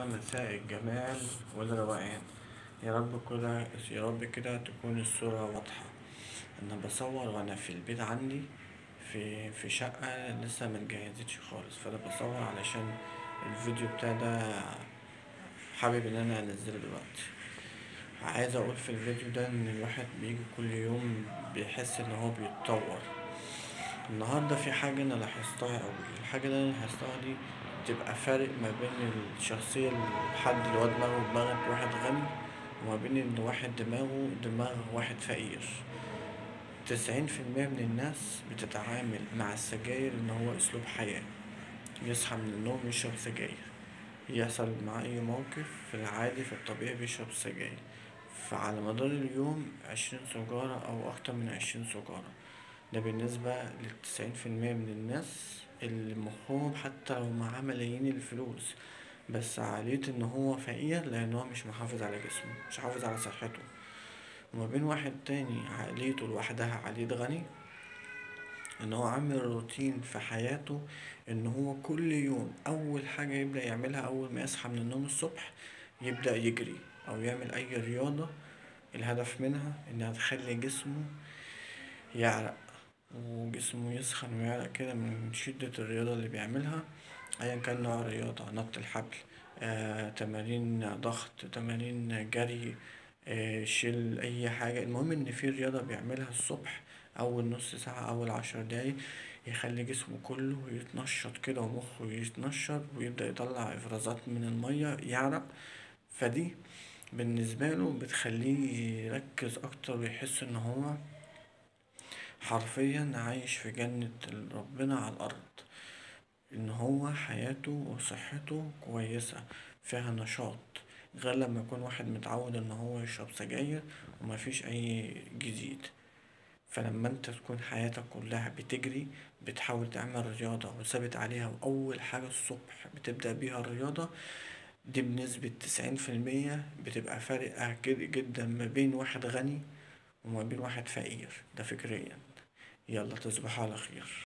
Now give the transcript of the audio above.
مساء الجمال والروقان. يا رب كده، يا رب كده تكون الصورة واضحة. انا بصور وانا في البيت عندي في شقة لسه ما اتجهزتش خالص، فانا بصور علشان الفيديو بتاع ده حابب ان انا انزله دلوقتي. عايز اقول في الفيديو ده ان الواحد بيجي كل يوم بيحس ان هو بيتطور. النهارده في حاجة انا لاحظتها قوي، الحاجة اللي انا لاحظتها دي تبقى فارق ما بين الشخصية الحد اللي هو دماغه دماغ واحد غني وما بين ان واحد دماغه دماغ واحد فقير. 90% من الناس بتتعامل مع السجاير ان هو اسلوب حياة، يصحى من النوم يشرب سجاير، يحصل معاه اي موقف في العادي في الطبيعي بيشرب سجاير، فعلى مدار اليوم 20 سجارة او اكتر من 20 سجارة. ده بالنسبة لل90% من الناس اللي مخهم حتى لو معاه ملايين الفلوس، بس عقلية ان هو فقير لان هو مش محافظ على جسمه، مش محافظ على صحته. وما بين واحد تاني عقليته لوحدها عقلية غني، ان هو عامل روتين في حياته ان هو كل يوم اول حاجة يبدأ يعملها اول ما يصحى من النوم الصبح يبدأ يجري او يعمل اي رياضة، الهدف منها انها تخلي جسمه يعرق وجسمه يسخن ويعرق كده من شدة الرياضة اللي بيعملها، ايا كان نوع الرياضة، نط الحبل، تمارين ضغط، تمارين جري، شيل اي حاجة. المهم ان في رياضة بيعملها الصبح اول نص ساعة اول 10 دقايق يخلي جسمه كله يتنشط كده ومخه يتنشط ويبدأ يطلع افرازات من المية يعرق. فدي بالنسبة له بتخليه يركز اكتر ويحس ان هو حرفيا عايش في جنة ربنا على الارض، ان هو حياته وصحته كويسة فيها نشاط، غير لما يكون واحد متعود ان هو يشرب سجاير ومفيش اي جديد. فلما انت تكون حياتك كلها بتجري بتحاول تعمل رياضة وثابت عليها واول حاجة الصبح بتبدأ بيها الرياضة دي، بنسبة 90% بتبقى فارقة جدا ما بين واحد غني وما بين واحد فقير، ده فكريا. يلا تصبحوا على خير.